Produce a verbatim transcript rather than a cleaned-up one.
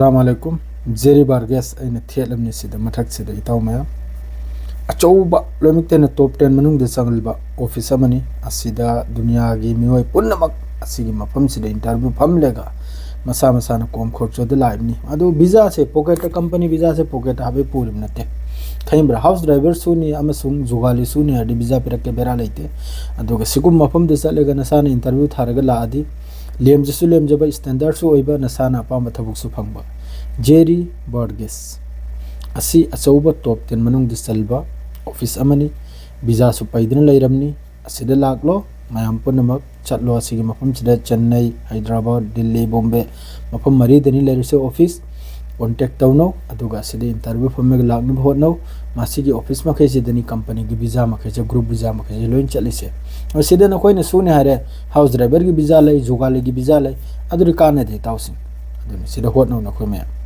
ꯑꯁꯂꯥꯃꯨ ꯑꯂꯥꯏꯀꯨꯝ꯫ Jerry ꯕꯥꯔꯒꯦꯁ ꯑꯩꯅ ꯊꯦꯠꯂꯕꯅꯤ ꯁꯤꯗ, ꯃꯊꯛꯁꯤꯗ, ꯏꯇꯥꯎ ꯃꯌꯥꯝ꯫ ꯑꯆꯧꯕ, ꯂꯣꯏꯅꯃꯛꯇ ꯍꯦꯟꯅ ꯇꯣꯞ ꯇꯦꯟ ꯃꯅꯨꯡꯗ ꯆꯪꯂꯤꯕ ꯑꯣꯐꯤꯁ ꯑꯃꯅꯤ꯫ ꯑꯁꯤꯗ ꯗꯨꯅꯤꯌꯥꯒꯤ ꯃꯤꯑꯣꯏ ꯄꯨꯝꯅꯃꯛ ꯑꯁꯤꯒꯤ ꯃꯐꯝꯁꯤꯗ ꯏꯟꯇꯔꯚ꯭ꯌꯨ ꯐꯝꯂꯒ ꯃꯁꯥ ꯃꯁꯥꯅ ꯀꯣꯝ ꯈꯣꯔꯆꯣꯗ ꯂꯥꯛꯏꯕꯅꯤ꯫ ꯑꯗꯨ ꯚꯤꯖꯥꯁꯦ ꯄꯣꯀꯦꯠꯇ, ꯀꯝꯄꯅꯤ ꯚꯤꯖꯥꯁꯦ ꯄꯣꯀꯦꯠꯇ ꯍꯥꯞꯄ ꯄꯨꯔꯤꯕ ꯅꯠꯇꯦ꯫ ꯈꯪꯕ꯭ꯔꯥ? ꯍꯥꯎꯁ ꯗ꯭ꯔꯥꯏꯚꯔ ꯁꯨꯅꯤ ꯑꯃꯁꯨꯡ ꯖꯨꯒꯥꯂꯤ ꯁꯨꯅꯤ ꯍꯥꯏꯔꯗꯤ ꯚꯤꯖꯥ ꯄꯤꯔꯛꯀꯦ, ꯕꯦꯔꯥ ꯂꯩꯇꯦ꯫ ꯑꯗꯨꯒ ꯁꯤꯒꯨꯝꯕ ꯃꯐꯝꯗ ꯆꯠꯂꯒ ꯅꯁꯥꯅ ꯏꯟꯇꯔꯚ꯭ꯌꯨ ꯊꯥꯔꯒ ꯂꯥꯛꯑꯗꯤ ꯂꯦꯝꯖꯁꯨ ꯂꯦꯝꯖꯕ, ꯁ꯭ꯇꯦꯟꯗꯔꯗꯁꯨ ꯑꯣꯏꯕ, ꯅꯁꯥꯅ ꯑꯄꯥꯝꯕ ꯊꯕꯛꯁꯨ ꯐꯪꯕ꯫ ꯖꯦꯔꯤ ꯕꯥꯔꯒꯦꯁ ꯑꯁꯤ ꯑꯆꯧꯕ ꯇꯣꯞ ꯇꯦꯟ ꯃꯅꯨꯡꯗ ꯆꯜꯕ ꯑꯣꯐꯤꯁ ꯑꯃꯅꯤ꯫ ꯚꯤꯖꯥꯁꯨ ꯄꯩꯗꯨꯅ ꯂꯩꯔꯝꯅꯤ꯫ ꯑꯁꯤꯗ ꯂꯥꯛꯂꯣ, ꯃꯌꯥꯝ ꯄꯨꯝꯅꯃꯛ ꯆꯠꯂꯣ꯫ ꯑꯁꯤꯒꯤ ꯃꯐꯝꯁꯤꯗ ꯆꯦꯟꯅꯩ, ꯍꯥꯏꯗ꯭ꯔꯕꯥꯗ, ꯗꯤꯜꯂꯤ, ꯕꯣꯝꯕꯦ, ꯃꯐꯝ ꯃꯔꯤꯗꯅꯤ ꯂꯩꯔꯤꯁꯦ ꯑꯣꯐꯤꯁ꯫ ꯀꯣꯟꯇꯦꯛ ꯇꯧꯅꯧ, ꯑꯗꯨꯒ ꯑꯁꯤꯗ ꯏꯟꯇꯔꯚ꯭ꯌꯨ ꯐꯝꯃꯒ ꯂꯥꯛꯅꯕ ꯍꯣꯠꯅꯧ꯫ ꯃꯁꯤꯒꯤ ꯑꯣꯐꯤꯁ ꯃꯈꯩꯁꯤꯗꯅꯤ ꯀꯝꯄꯅꯤꯒꯤ ꯚꯤꯖꯥ ꯃꯈꯩꯁꯦ, ꯒ꯭ꯔꯨꯞ ꯚꯤꯖꯥ ꯃꯈꯩꯁꯦ ꯂꯣꯏꯅ ꯆꯠꯂꯤꯁꯦ꯫ ꯑꯁꯤꯗ ꯅꯈꯣꯏꯅ ꯁꯨꯅꯤ ꯍꯥꯏꯔꯦ, ꯍꯥꯎꯁ ꯗ꯭ꯔꯥꯏꯚꯔꯒꯤ ꯚꯤꯖꯥ ꯂꯩ, ꯖꯨꯒꯥꯂꯤꯒꯤ ꯚꯤꯖꯥ ꯂꯩ, ꯑꯗꯨꯗꯤ ꯀꯥꯟꯅꯗꯦ ꯏꯇꯥꯎꯁꯤꯡ꯫ ꯑꯗꯨꯅ ꯁꯤꯗ ꯍꯣꯠꯅꯧ ꯅꯈꯣꯏ ꯃꯌꯥꯝ꯫